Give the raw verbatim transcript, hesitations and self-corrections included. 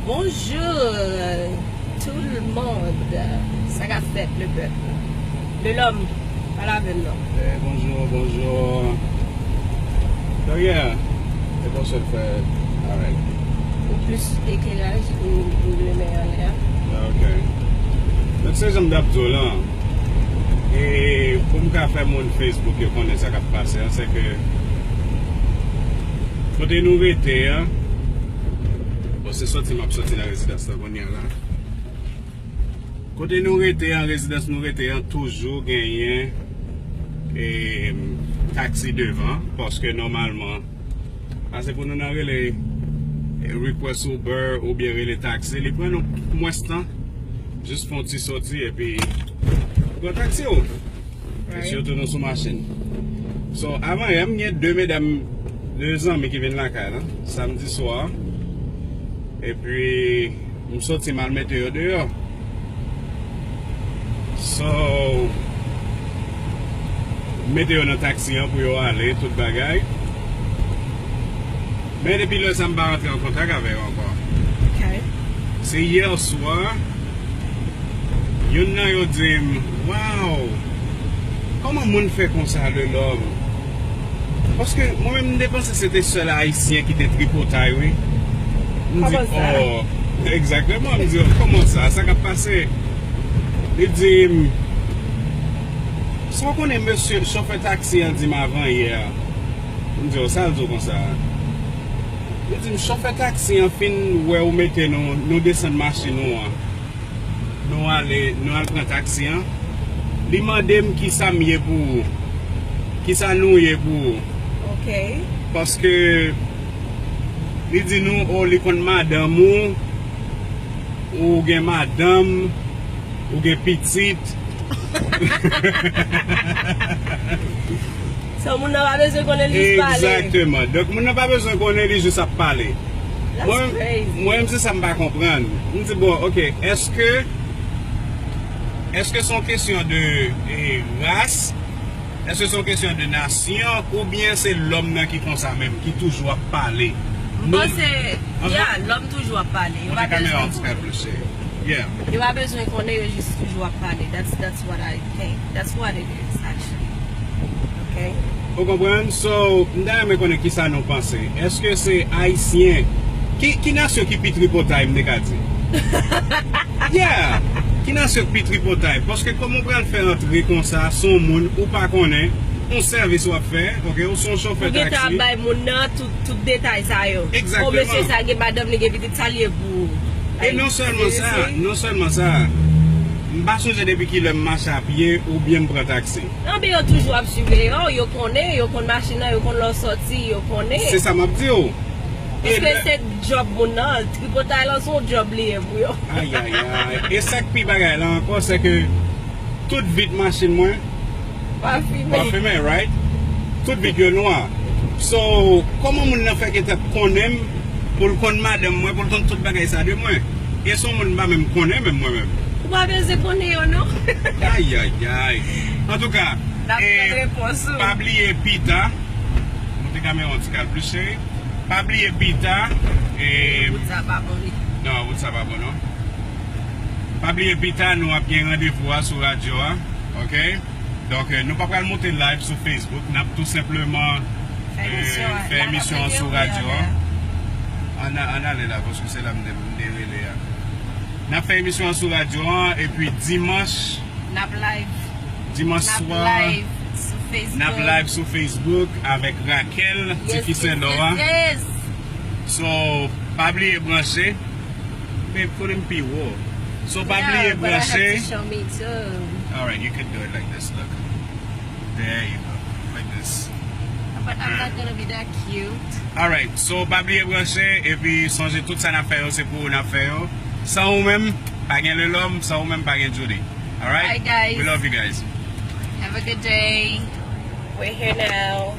Bonjour tout le monde. Sa k ap fèt, le pèp? Le lòm, pale avè m non. Eh, bonjour, bonjour. So yeah, e bon sèl fè. Alright. Ou plis ekleraj ou, ou limyè anlè a. Ah, ok. Donk se jan m t ap di w lan. E pou m ka fè moun Facebook yo konnen sa k ap pase an, se ke kote nou rete an, bon, se sòti m ap sòti nan rezidans lan kounye a la. Kote nou rete an, rezidans nou rete an, toujou genyen e, taksi devan, paske nòmalman, ase pou nou nan rele e, request Uber oubyen rele taksi, li pran nou mwens tan, jis fè yon ti sòti epi pran taksi w. E sitou nou sou machin. So, avan yè, m gen de medam, de zanmi ki vin lakay la, samdi swa. Epi, m sòti m al mete yo deyò. So, m mete yo nan taksi an pou yo ale, tout bagay. Men depi lè sa, m pa rantre an kontak avè yo ankò. Se yè swa, youn nan yo di m, "Wow! Kòman moun fè konsa, le lòm?" Paske mwen menm, m te panse se te sèl Ayisyen ki te tripotay, wi. M di, "Oh, egzakteman." M di, "Oh, kòman sa? Sa k ap pase?" Li di m, "Sa w konnen mesye chofè taksi an di m avan yè a?" M di, "Oh, sa l di w konsa?" Li di m, "Chofè taksi an fin wè ou mete nou, nou desann machin ou an. Nou ale, nou al pran taksi an. Li mande m kisa m ye pou ou. Kisa nou ye pou ou." Paske li di nou, "Oh, li konn madanm ou, ou gen madanm, ou gen pitit." So, moun nan pa bezwen konnen, li jis pale. Egzakteman. Donk, moun nan pa bezwen konnen, li jis ap pale. Mwen, mwen menm, se sa m pa konprann. M di, "Bon, ok, èske, èske se yon kesyon de e, ras? Èske se yon kesyon de nasyon? Oubyen se lòm nan ki konsa menm, ki toujou ap pale?" M panse, ya, lòm toujou ap pale. Yo pa bezwen konnen. Yeah. Yo pa bezwen konnen, yo jis toujou ap pale. That's, that's what I think. That's what it is, actually. Ok? Ou konprann? So, m ta renmen konnen kisa nou panse. Èske se Ayisyen? Ki, ki nasyon ki pi tripotay, m te ka di? Yeah! Ki nasyon ki pi tripotay? Paske kòman w pral fè antre konsa, se yon moun ou pa konnen, yon sèvis w ap fè, ok, ou se yon chofè taksi. Ou gentan ap bay moun nan tout, tout detay sa yo. Egzakteman. O, mesye sa gen madanm li, gen pitit, sa l ye pou ou? E non sèlman sa, non sèlman sa, m pa sonje depi kilè m mache a pye oubyen m pran taksi. Non, men yo toujou ap siveye w, yo konnen, yo konn machin nan, yo konn lè w sòti, yo konnen. Se sa m ap di w. Paske se djòb moun nan, tripotay lan se yon djòb li ye pou yo. Ayayay. E sa k pi bagay la ankò, se ke tout vit machin mwen, pa fimen. Pa fimen, right? Tout vit yo nwa. So, kòman moun nan fè gentan konnen m, pou l konn madanm mwen, pou l konn tout bagay sa de mwen? E se yon moun m pa menm konnen menm mwen menm. Ou pa bezwen konnen yo non. Ayayay. Antouka, pa bliye pita. Moute kamera yon ti kal plis, cheri. Pa bliye pita. E, wout sa pa bon, wi. Non, wout sa pa bon, non. Pa bliye pita, nou ap gen randevou a sou radyo a. Ok? Donk, eh, nou pa pral monte live sou Facebook. N ap tou senpleman, eh, fè emisyon an sou radyo a. Ann, ann ale la, paske se la m te, m te rele a. N ap fè emisyon an sou radyo a, epi dimanch, N ap live. Dimanch swa, n ap live sou Facebook. N ap live sou Facebook avèk Raquel, yes, Tifi Sendor a. Yes, yes. So, pa bliye branche. Babe, konnen m pi wo. So, pa bliye branche. Yeah, but I have to show me too. Alright, you can do it like this, look. There you go. Like this. But I'm not gonna be that cute. Alright, so pa bliye branche, epi sonje tout sa n ap fè yo, se pou ou n ap fè yo. San ou menm, pa gen Lelòm, san ou menm, pa gen Judy. Alright? Bye, guys. We love you guys. Have a good day. We're here now.